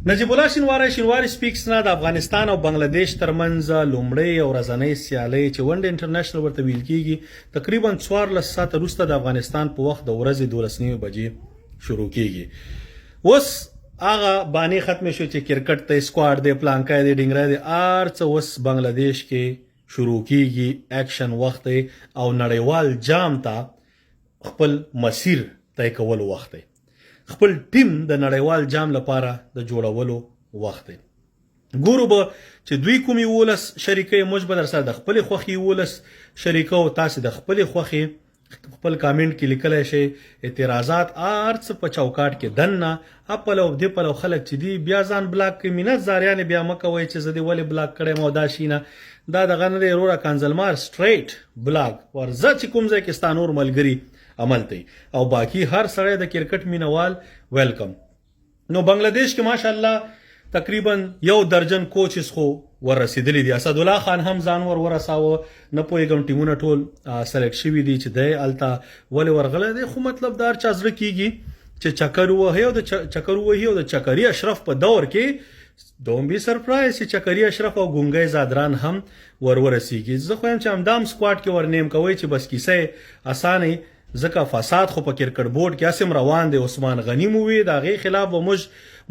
نجیب الله شینواری شینواری سپیکس نه د افغانستان او بنگلاديش ترمنځ لومړۍ او ورځنۍ سیالۍ چې ون ډے انټرنیشنل ورته ویل کیږي، تقریبا 14 ساعته وروسته د افغانستان په وخت د ورځې 12:30 بجې شروع کیږي. اوس هغه بانې ختمې شو چې کرکټ ته سکواډ دی، پلانکی دی، ډینګری دی، هر څه اوس بنگلاديش کې شروع کیږي. اکشن وخت دی او نړیوال جام ته خپل مسیر طی کولو وخت دی، خپل ټیم د نړیوال جام لپاره د جوړولو وخت دی. ګورو به چې دوی کوم 11 شریکوي، موږ به در سره د خپلې خوښې 11 شریکو. تاسې د خپلې خوښې خپل کامنټ کې لیکلی شئ. اعتراضات هر څه په چوکاټ کې دننه. اپل او دې پلو خلک چې دي بیا ځان بلاک کوي، مینت زاریانې بیا مه کوئ چې زه دې ولې بلاک کړی یم او دا شي. نه، دا دغه نه دی وروره. کنځلمار سټریټ بلاک ورځه چې کوم ځای کې ستا نور ملګري عمل کوي، او باقي هر سړی د کرکټ مینوال ویلکم. نو بنگلاديش کې ماشاءالله تقریبا یو درجن کوچز خو ور رسیدلی دي. اسد الله خان هم ځان ور ورساوه. نه پوهېږم ټیمونه ټول سلیکټ شوي دي چې دی هلته ولې ورغلی دی، خو مطلب د هر چا زړه کېږي چې چکر ووهي او د چکر ووهي، او د چکري اشرف په دور کې دون بي سرپرایز چې چکري اشرف او ګونګی زادران هم ور ورسیږي. زه خو یم چې همدام سکواډ کې ورنیم کوئ چې بس کیسه یې اسانه، ځکه فساد خو په کرکټ بورډ کې هسې هم روان دی. عثمان غني مو وي، د هغې خلاف به موږ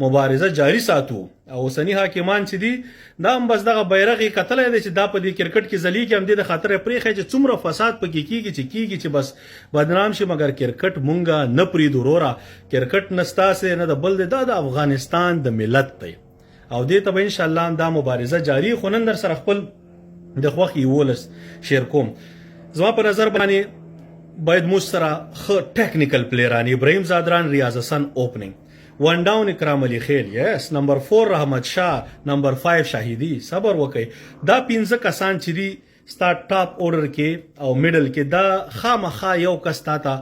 مبارزه جاري ساتو. او اوسني حاکمان چې دي، دا هم بس دغه بیرغ یې کتلی دی چې دا په دې کرکټ کې ځلیږي، همدې د خاطره یې پرېښی چې څومره فساد پکې کیږي چې کیږي، چې بس بدنام شي، مګر کرکټ مونږه نه پرېږدو وروره. کرکټ نه ستاسې نه د بل دی، دا د افغانستان د ملت دی او دې ته به انشاءالله دا مبارزه جاري. خو نن در سره خپل د خوښې 11 شیر کوم. زما په نظر باندې باید موږ سره ښه ټیکنیکل پلیران، ابراهیم زادران، ریاض حسن اوپننګ، ون ډاون اکرام علي خیل، یس، نمبر 4 رحمت شاه، نمبر 5 شاهدی. صبر وکئ، دا پنځه کسان چې دي ستا ټاپ اورډر کې او میډل کې، دا خامخا یو کس تا ته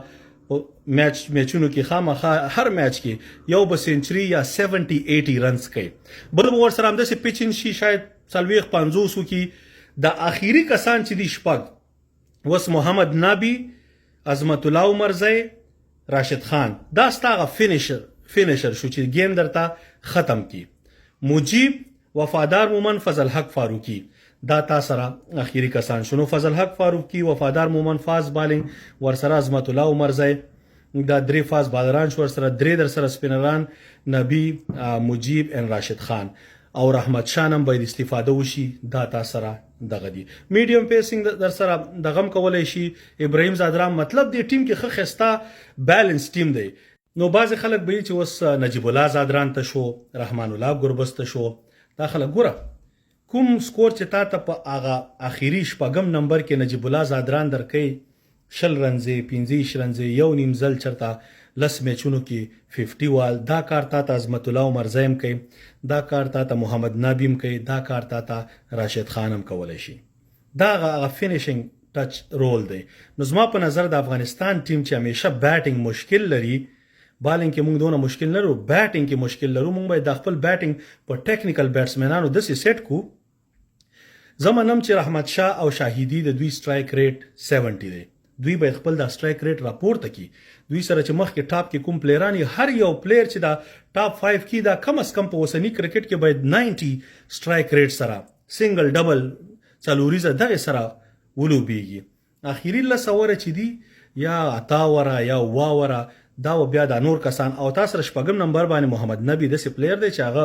میچونو کې خامخا هر میچ کې یو به سنچري یا 70 80 رنز کوي، بل به ورسره همداسې پچین شي، شاید 40 50 وکړي. د اخیری کسان چې دي شپږ، اوس محمد نبی، عظمت الله عمرزی، راشد خان، دا ستا هغه فینیشر شو چې گیم درته ختم کی. مجیب، وفادار مومن، فضل حق فاروقي، دا تا سره اخیری کسان شنو. فضل حق فاروقي، وفادار مومن فاز بالینګ، ورسره عظمت الله عمرزی، دا درې فاز بالران شو. ورسره درې در سره سپینران، نبی، مجیب ان راشد خان او رحمت شاه هم باید استفاده وشي. دا تا سره دغه دي. میډیم پیسینګ در سره دغم کولای شي ابراهیم زادران. مطلب دی ټیم کې ښه خسته بیلانس ټیم دی. نو بعضې خلک به چې اوس نجیب الله زادران ته شو، رحمان الله ګربز ته شو، دا خلک ګوره، کوم سکور چې تا ته په هغه اخیری شپږم نمبر کې نجیب الله زادران درکوي، 20 رنزې، 25 رنزې، یو نیم ځل چرته 10 میچونو کې 50 وال، دا کار تا ته عظمت الله عمرزی هم کوي، دا کار تا ته محمد نبي هم کوي، دا کار تا ته راشد خان هم کولی شي. دا هغه فینیشینګ ټچ رول دی. نو زما په نظر د افغانستان ټیم چې همیشه بیټینګ مشکل لري، بالینګ کې موږ دونه مشکل نه لرو، بیټینګ کې مشکل لرو. موږ باید د خپل بیټینګ په ټیکنیکل بیټسمنانو داسې سیټ کو. زه منم چې رحمت شاه او شاهدی د دوی سټرایک ریټ 70 دی، دوی باید خپل دا سټرایک ریټ راپورته کړي. دوی سره چې مخکې ټاپ کې کوم پلیران، هر یو پلیر چې دا ټاپ 5 کې، دا کم از کم په اوسني کرکټ کې باید 90 سټرایک ریټ سره سنگل، ډبل، څلوریزه دغه سره ولوبیږي. اخیری 10 اوره چې دي، یا 8 اوره یا 7 اوره، دا و بیا دا نور کسان. او تاسو سره شپږم نمبر باندې محمد نبی داسې پلیر دی چې هغه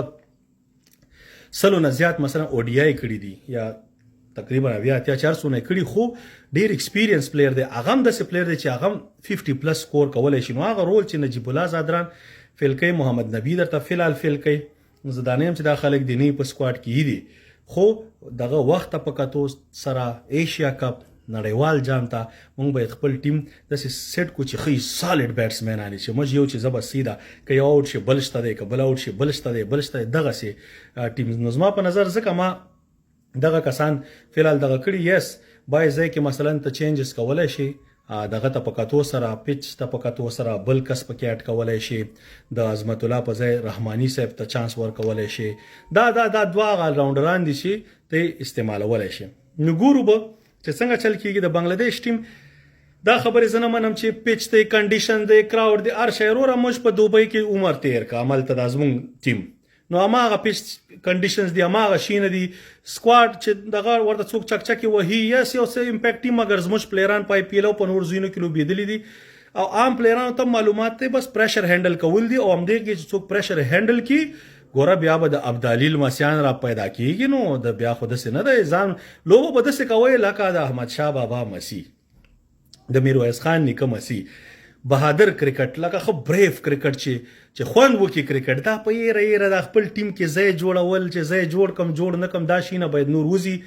100 نه زیات مثلا ODI کړی دي، یا تقریبا 70 80 400 نه کړي، خو ډیر ایکسپیرینس پلیر دی. هغه هم داسې پلیر دی چې هغه هم 50 پلس سکور کولای شي. نو هغه رول چې نجیب الله زادران فل کوي، محمد نبی درته فلال فل کوي. زه دا نه یم چې دا خلک دې نه په سکواډ کې دي، خو دغه وخت په کتو سره ایشیا کپ، نړیوال جام ته مونږ باید خپل ټیم داسې سیټ کو چې ښه سالډ بیټسمنان چې موږ یو چې زبر سیده که یو اوټ شي بل شته دی، که بل اوټ شي بل شته دی، بل شته دی، دغسې ټیم. نو زما په نظر ځکه ما دغه کسان فلال دغه کړي. یس، بای ځای کې مثلا ته چینجز کولای شي، دغه ته په کتو سره، پیچ ته په کتو سره بل کس پکې اډ کولای شي، د عظمت الله په ځای رحماني صاحب ته چانس ورکولای شي. دا دا دا دوه هغه الراونډران دي چې ته استعمالولای شي. نو ګورو به چې څنګه چل کیږي د بنگلاديش ټیم. دا خبرې زه نه منم چې پیچ دی، کنډیشن دی، کراوډ دی، هر شی. وروره، موږ په دوبۍ کې عمر تیر کا، عمل ته د زمونږ ټیم نو هماغه پیچ کنډیشنز دي، هماغه شینه دي. سکواډ چې دغه ورته څوک چکچکې وهي، یس، یو څه امپیکټ، مګر زموږ پلیران په آی پي ایل او په نور ځایونو کې لوبېدلي دي او عام پلیرانو ته معلومات دی. بس پریشر هینډل کول دي او همدې کې چې څوک پریشر هینډل کی، ګوره بیا به د ابدالي لمسیان را پیدا کیږي. نو د بیا خو داسې نه دی، ځان لوبه به داسې کوئ لکه د احمد شاه بابا مسی، د میرویس خان نیکه مسی، بهادر کرکټ، لکه خو بریف کرکټ چې خوند وکي کرکټ. دا په یره یره د خپل ټیم کې ځای جوړول چې ځای جوړ کم جوړ نه کم، دا شینه باید نور وزي.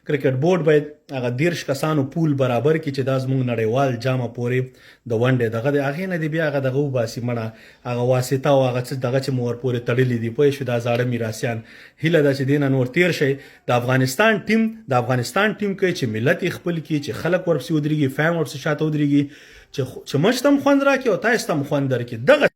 کرکټ بورډ باید هغه 30 کسانو پول برابر کړي چې دا زموږ نړیوال جامه پورې د ونډې دغه د هغې نه دی، بیا هغه دغه وباسي مړه هغه واسطه او هغه څه دغه چې مو ورپورې تړلي دي، پوه شو؟ دا زاړه میراثیان، هیله ده چې دې نه نور تیر شئ. د افغانستان ټیم د افغانستان ټیم کوي چې ملت یې خپل کړي، چې خلک ورپسې ودرېږي، فهم ورپسې شاته ودرېږي، چې موږ ته هم خوند راکړي او تاسو ته هم خوند درکړي دغه.